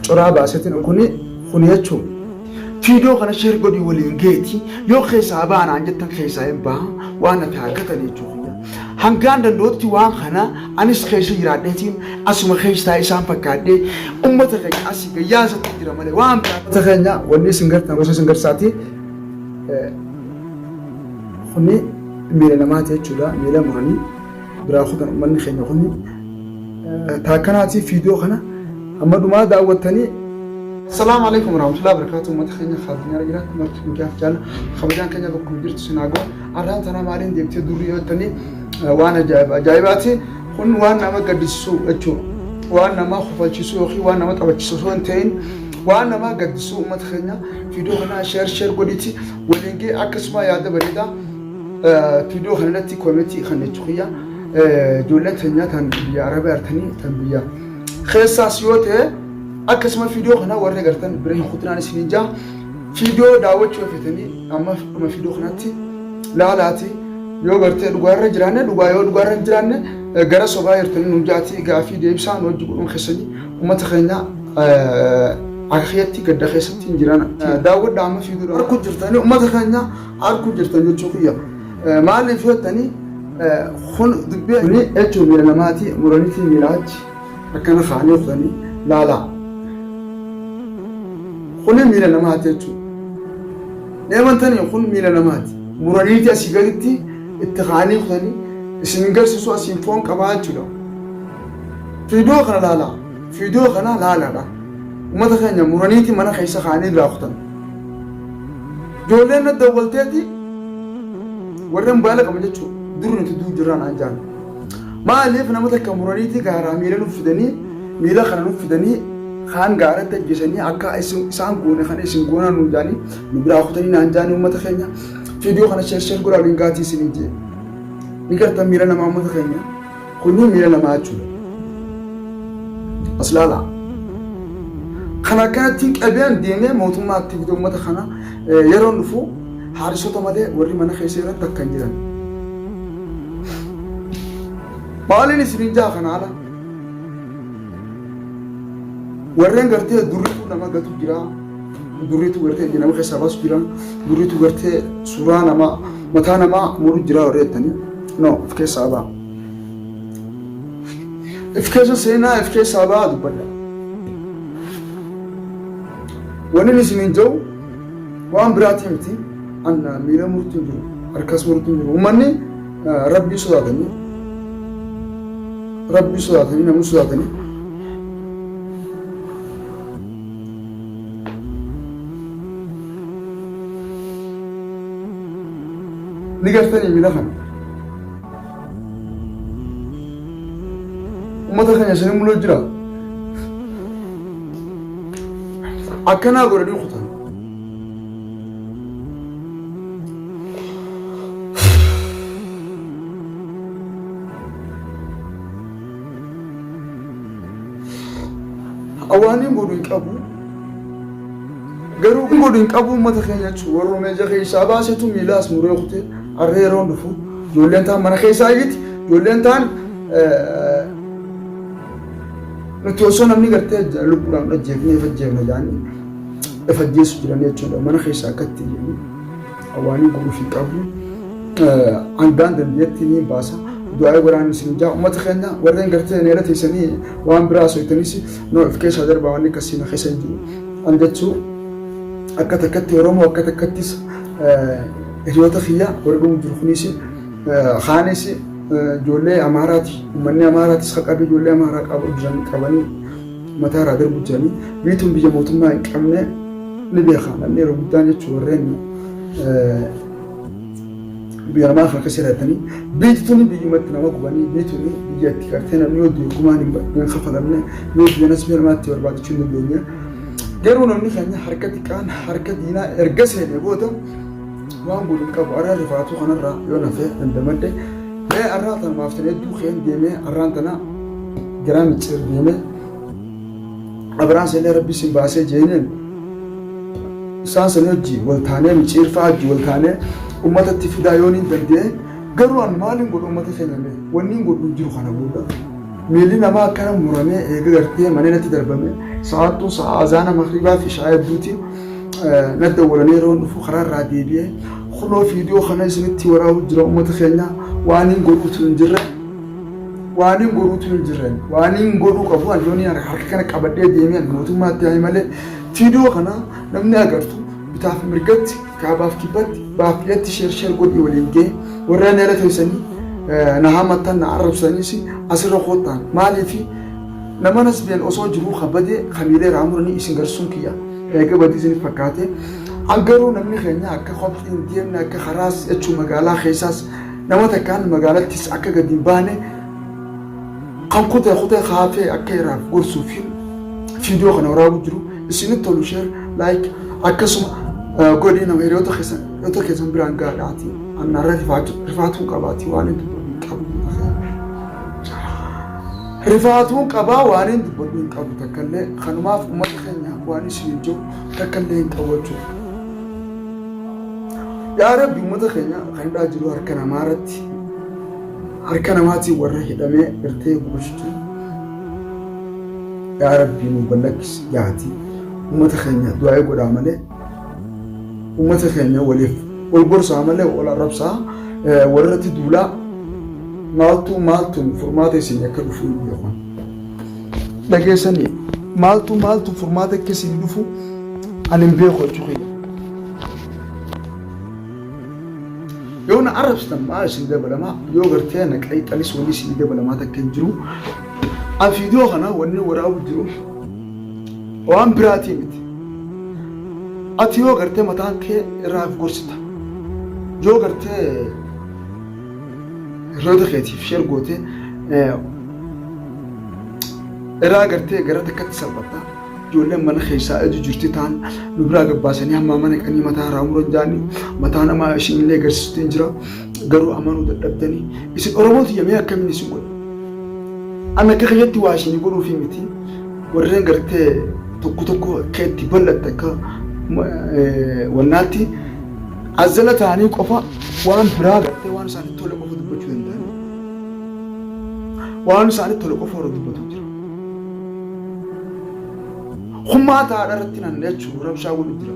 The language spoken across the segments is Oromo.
Coraa baasetiin kuni kuni jechuun fiidoo kana sheer godhii waliin geeti yoo keessaa baanaan jettan keessaa hin baha waan ati haggatan jechuudha. Hangaan danda'utti waan kana anis keessa jiraadheetiin asuma keessaa isaan fakkaadhee uummata keenya asii gayyaasatti jira malee waan biraa. Uummata keenya wanni isin gartan gosa isin garsaati. Kuni miila namaati jechuudha. Miila muranii biraa kutan uummanni keenya kuni. Taakkanaati fiidoo kana hamma dhumaa daawwattanii. Assalaamu alaikum warahmatullahi wabarakatuh. Uummata keenya addunyaa jiraatti marti nagaaf jaala kabajaan keenya bakkuma jirtu sinaagoo arraan tanaa maaliin deebitee durri yoo jettanii waan ajaa'iba ajaa'ibaati. Kun waan nama gaddisiisu jechuudha. Waan nama kofalchiisu yookiin waan nama taphachiisu osoo hin ta'in waan nama gaddisiisu uummata keenya viidiyoo kana share share godhiti waliin ga'e akkasuma yaada bareedaa viidiyoo kana irratti koomentii kan jechuu kiyya ijoolleen teenyaa tan biyya arabaa jirtanii tan biyya keessaas yoo ta'e akkasuma viidiyoo kana warri agartan bira hin kutinaan isiniin jaa viidiyoo daawwachuu feetanii amma dhuma viidiyoo kanatti laalaati yoo gartee dhugaarra jiraanne dhugaa yoo dhugaarra hin jiraanne gara sobaa jirtanii nuun jaati gaafii deebisaa nu hojii godhuun keessanii uummata keenya akka kiyyatti gadda keessatti hin jiran. Daawwadhaa amma fiiguudha. Harku jirtanii uummata keenya harku jirtan jechuu kiyya. Maaliif yoo jettanii kun dubbii kuni jechuun miila namaati muraniitii miila achi akkana kaa'anii kutanii laalaa. Kuni miila namaati jechuudha. Ni amantanii kun miila namaati. Muraniitii asii gaditti itti kaa'anii kutanii isin hin garsiisu asiin foon qabaa jechuudha. Viidiyoo kana laalaa. Viidiyoo kana laalaadha. Uummata keenya muraniitii mana keessa kaa'anii biraa kutan. Ijoolleen na dawwalteeti warreen baala qaban jechuudha. Dur nuti duu jirraa naan jaan. Maaliif nama takka muraniitii gaaraa miila nuuf fidanii miila kana nuuf fidanii kaan gaaratti ajjeesanii akka isaan goone kana isin goonaa nuun jaanii nu biraa kutanii naan jaanii uummata keenya. Viidiyoo kana share share godhaa waliin gaatii isinii jee. Ni gartan miila namaa uummata keenya. Kuni miila namaa jechuudha. As laalaa. Kan akkanatti qabeen deemee mootummaatti fide uummata kana yeroon dhufu haarisota malee warri mana keessa jiran takka hin jiran. Maaliin isiniin jaa kana ala? Warreen gartee durritu nama gatu jira. Durritu gartee ija nama keessaa baasu jira. Durritu gartee suuraa namaa mataa namaa muru jira warri jettanii. No, of keessaa ba'a. If keessa seenaa if keessaa ba'a dubbadha. Wanni isiniin jiru waan biraatii miti. Anna miila murtu hin jiru. Harkas murtu hin jiru. Uummanni rabbii sodaatanii rabbii sodaatanii namni sodaatanii ni gartanii miila kana. Uummata keenya isin mul'atu jira. Akkanaa godhanii kutan. Awaaniin godhu hin qabu. Garuu godhu hin qabu uummata keenya jechuun warra meeshaa keessaa baasetu miilaas muree kutee harree yeroon dhufu ijoolleen taan mana keessaa iyyiti ijoolleen taan nuti osoo namni gartee lubbuudhaan ajjeefnee if ajjeefna jedhanii if ajjeesu jiran jechuudha mana keessaa akkatti iyyanii awaanii godhuuf hin qabu hangaan dandeetti ni baasa du'aa godhaan isin jaa uummata keenya warreen gartee neera teessanii waan biraa soytanis no if keessaa darbaa waan akkasii na keessa hin jiru an jechuu akka takkatti Oromoo akka takkattis hiriyoota kiyya warri dhumu jiru kunis kaanis ijoollee Amaaraati uummanni Amaaraatis ka qabe ijoollee Amaaraa qabu jiran qabanii mataa irraa darbu jiranii biyyi tun biyya mootummaa hin qabne ni beeka namni yeroo guddaan jechuun warreen biyya namaa kana keessa jiraatanii biyyi tuni biyyumatti nama gubanii biyyi tuni biyya itti gartee namni yoo du'e gumaan hin kafalamne yoo du'e nasbii namaatti barbaadachuu hin dandeenye. Garuu namni keenya harka xiqqaan harka diinaa erga seenee booda waan godhu hin qabu. Arraa rifaatuu kanarraa yoo nafe dandamadhe mee arraa tana maaf tana hedduu keen deemee arraan tana garaa micciir deemee abiraan seenee rabbi isin baasee jeeneen isaan sanii hojii wal taanee micciir fa'aa hojii wal taanee uummatatti fidaa yoon hin danda'e garuu an maaliin godhu uummata keenya mee wanni hin godhu hin jiru kana booda. Miilli namaa akkana muramee eega gartee mana irratti darbame Sa'aan tun sa'a azaana maghribaa fi ishaa hedduuti. Na dawwalanii yeroo dhufu karaa irraa deebi'ee kunoo viidiyoo kana isinitti waraabuu jira uummata keenya waan hin godhuutu hin jirre. Waan hin godhuutu hin jirre. Waan hin godhuu qabu ani yoon harka kana qabadhee deemee ani mootummaatti yaa'e malee viidiyoo kana namni agartu bitaaf mirgatti kaabaaf kibbatti baaf dhiyatti sheer sheer godhii waliin ga'e warra na irra teessanii na hamattan na arrabsaniis asirra koottaan maaliifi nama nasbeen osoo jiruu ka badee ka miila irraa muranii isin garsuun kiyya eega badii isin fakkaate an garuu namni keenya akka kophii hin deemne akka karaas jechuu magaalaa keessaas nama takkaan magaalattis akka gadi hin baane kan kutee kutee kaafee akka irraaf gorsuuf viidiyoo kana waraabuu jiru isinitti tolu share like akkasuma godhii nama hiriyoota keessan hiriyoota keessan biraan gaadhaati annarra rifaatuun qabaati waan hin dubbadhu hin qabu rifaatuun qabaa waan hin dubbadhu hin qabu takkallee kanumaaf uummata keenya waan isin hin jiru takkallee hin qabu jechuudha. Yaa Rabbi uummata keenya kan hidhaa jiru harka namaa irratti harka namaatiin warra hidhamee gartee gubachuu yaa Rabbi nu gallakkisi yaati uummata keenya du'aa godhaa malee uummata keenya waliif wal gorsaa malee wal arrabsaa walirratti duulaa maaltu maaltu furmaata isin akka dhufu hin beekan. Dhageessanii maaltu maaltu furmaata akka isin dhufu ani hin beeku jechuu kiyya. Yoo na arrabsitan maal isin dabalamaa yoo gartee na qayxanis wanni isin dabalamaa takka hin jiru. An viidiyoo kana wanni waraabu jiru waan biraatii miti. Ati yoo gartee mataan kee irraa of gorsita. Yoo gartee hiriyoota keetiif sheer gootee irraa gartee gara takkatti salphatta. Ijoolleen mana keessaa iju jirti taan nu biraa gabbaasanii hamma mana qanii mataa irraa muran jaanii mataa namaa isinillee agarsiisutti hin jira. Garuu amanuu dadhabdanii isin Oromoo tiyya mee akkamiin isin godha? An akka kiyyatti waa isinii godhuufii miti. Warreen gartee tokko tokko akka itti bal'atte akka wannaatti as jala ta'anii qofa waan biraa gartee waan isaanitti tole qofa dubbachuu danda'an. Waan isaanitti tole qofa warra dubbatu jira. Hummaa taa'aadha irratti nan jechuun rabshaa godhu jira.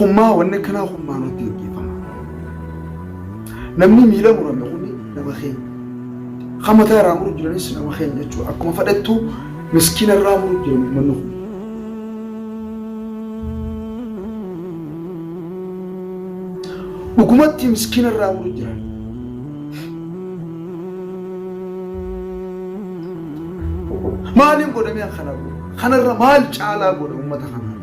Hummaa wanni akkanaa hummaa irratti gaggeeffama. Namni miila murame kun nama keenya. Kan mataa irraa muru jiranis nama keenya jechuudha. Akkuma fadhattu miskiina irraa muru jiran uummanni kun. Dhugumatti miskiina irraa muru jiran. Maaliin godhamee kana godha? Kanarra maal caalaa godha uummata kanaa?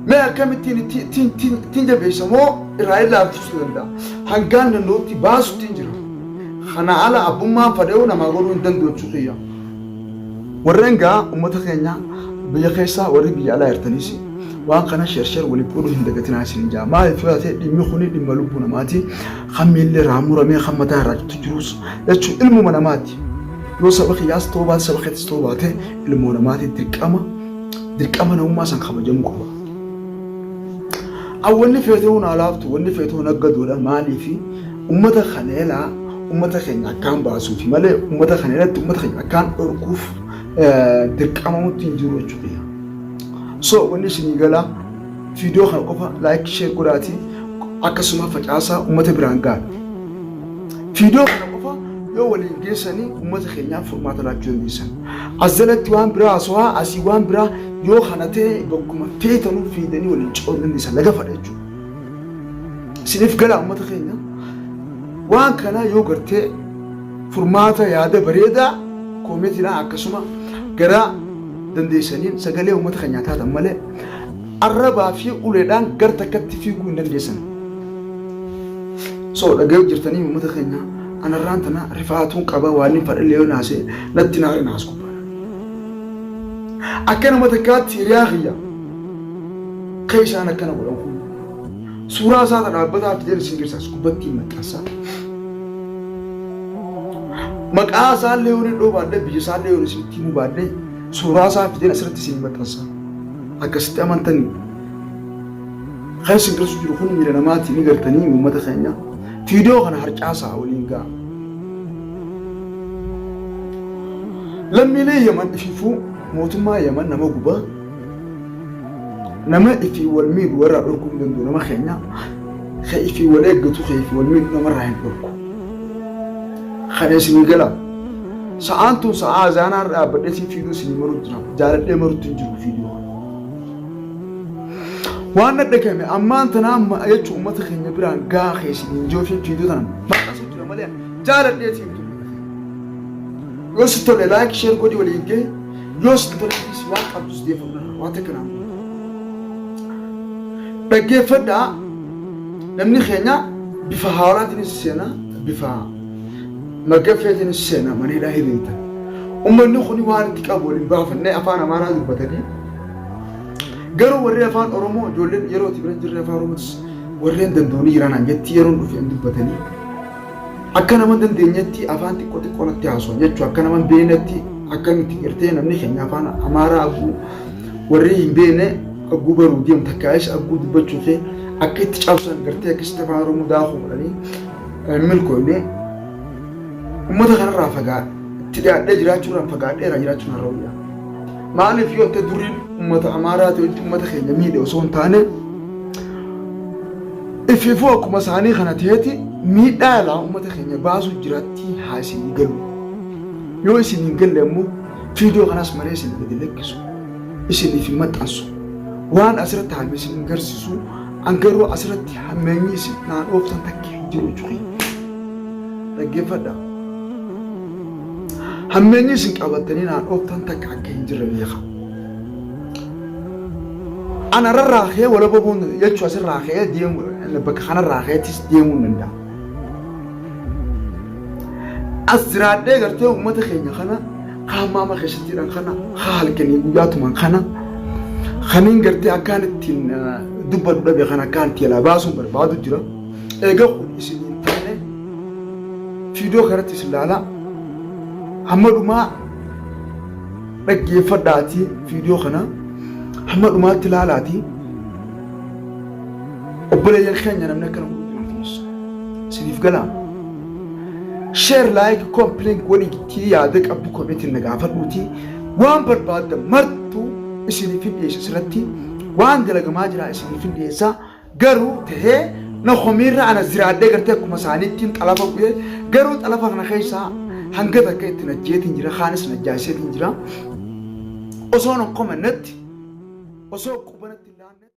Mee akkamittiin ittiin jabeessa moo irraa laaffisuu danda'a? Hangaan danda'utti baasutti hin jira. Kana ala abbummaan fadhee'uu namaa godhuu hin danda'u jechuu kiyya. Warreen gaa uummata keenya biyya keessaa warri biyya alaa jirtanis waan kana sheer sheer waliif godhuu hin dagatinaa isin jaa. Maaliif yoo ta'e dhimmi kuni dhimma lubbuu namaati. Kan miilli irraa muramee kan mataa irraa citu jirus jechuun ilmuma namaati. Yoo saba kiyyaas ta'uu baate saba keetis ta'uu baate ilmoo namaati dirqama dirqama namummaa san kabajamuu qaba. Wanni feetee naa laaftu wanni feetee naggaduudha maaliifi ummata kana elaa ummata keenya akkaan baasuufi malee ummata kana elatti ummata keenya akkaan dhorkuuf dirqamamutti hin jiru jechuudha. So wanni isinii galaa viidiyoo kana qofa like share godhaatii akkasuma facaasaa ummata biraan ga'a. Viidiyoo kana qofa yoo waliin geessanii ummata keenyaaf furmaata laachuu dandeessan. As jalatti waan biraa haasawaa asii waan biraa yoo kana ta'e bakkuma feetanuu fiidanii waliin ce'uu dandeessan laga fadha jechuudha. Isiniif galaa ummata keenya waan kana yoo gartee furmaata yaada bareedaa koometiidhaan akkasuma gara dandeessaniin sagalee ummata keenyaa taatan malee arrabaa fi uleedhaan gar takkatti fiiguu hin dandeessan. So dhaga'uu jirtanii uummata keenya anarraan tana rifaatuun qaba waan hin fadhillee yoo naasee natti naare naas gubbaadha. Akka nama takkaatti hiriyaa kiyya kan isaan akkana godhan kun suuraa isaa ta dhaabbataa fideen isin girsaas gubbatti maxxansa. Maqaa isaallee yoo hin dhobaadhe biyya isaallee yoo isinitti himuu baadhe suuraa isaa fideen asirratti isin maxxansa. Akkasitti amantanii. Kan isin garsu jiru kun miila namaati ni gartanii uummata keenya. Viidiyoo kana harcaasaa waliin ga'a. Lammiilee Yaman ifiifuu mootummaa Yaman nama gubaa nama ifii wal miidhu warraa dhorkuu hin danda'u nama keenya ka ifii wal eeggatu ka ifii wal miidhu namarraa hin dhorku. Kana isinii gala. Sa'aan tun sa'aa azaanaa irra dhaabbadhee si fiiduu isinii maru jira. Jaaladhee marutti hin jiru fiiduu kana. Waan dhadhagame ammaan tana amma jechuun uummata keenya biraan gaa keessaniin jiru fi fiiduu tana maxxansuu jira malee jaaladhee siin tun. Yoo si tole like share godhi waliin gahi yoo si tole dhiisi waan qabdus deeffadhu narraa waan takka naan godhu. Dhaggeeffadhaa namni keenya bifa haaraatiinis seena bifa magaffeetiinis seena mana hidhaa hin beektan. Uummanni kun waan itti qabu waliin baafannee afaan Amaaraa dubbatanii garuu warri afaan Oromoo ijoolleen yeroo itti bira jirre afaan Oromootis warreen danda'u ni jiran jetti yeroon dhufe hin dubbatanii. Akka nama hin dandeenyetti afaan xiqqoo xiqqoo natti haasawan jechuudha. Akka nama hin beeknetti akkamitti gartee namni keenya afaan Amaaraa aguu warri hin beekne aguu baruu deemu takkaayis aguu dubbachuu kee akka itti cabsan gartee akkasitti afaan Oromoo daakuu godhanii hin milkoofne. Uummata kanarraa fagaadha. Itti dhiyaadhee jiraachuurraan fagaadheera jiraachuun har'a wayyaa. Maaliif yoo ta'e duriin uummata Amaaraa ta'e uummata keenya miidhe osoo hin taane Ifiifuu akkuma isaanii kana ta'eeti miidhaa alaa uummata keenya baasuu jiraatti haa isinii galu. Yoo isin hin galle ammoo viidiyoo kanas malee isin gadi lakkisu. Isiniif hin maxxansu. Waan asirratti hame isin hin garsiisu. An garuu asirratti hammeenyi isin naan ooftan takka hin jiru jechuudha. Dhaggeeffadha. Hammeenyi isin qabattanii naan ooftan takka akka hin jirre beeka. Ana irraa ka'ee walaba bu'uun jechuun asirraa ka'ee deemu bakka kanarraa ka'eettis deemuu hin danda'a. As jiraadhee gartee uummata keenya kana haamaama keessatti hidhan kana haa halkanii guyyaa tuman kana kaniin gartee akkaan ittiin dubbadhu dhabe kana akkaan itti jalaa baasuun barbaadu jira. Egaa kun isin hin taane viidiyoo kanatti isin ilaalaa hamma dhumaa dhaggeeffadhaatii viidiyoo kana hamma dhumaatti ilaalaatii obboleeyyan keenya namni akkana godhu jiraatanis isiniif galaa. Share like complain godhiitii yaada qabdu komeetiin na gaafadhuutii waan barbaaddan martuu isiniif hin dhiyeessa asirratti waan dalagamaa jira isiniif hin dhiyeessa. Garuu tahee na komiirra ana jiraadhee gartee akkuma isaaniittiin xalafa bu'ee garuu xalafa kana keessaa hanga takka itti najjeetiin jira kaanis najjaaseetiin jira. Osoo nan komannetti osoo qubanatti.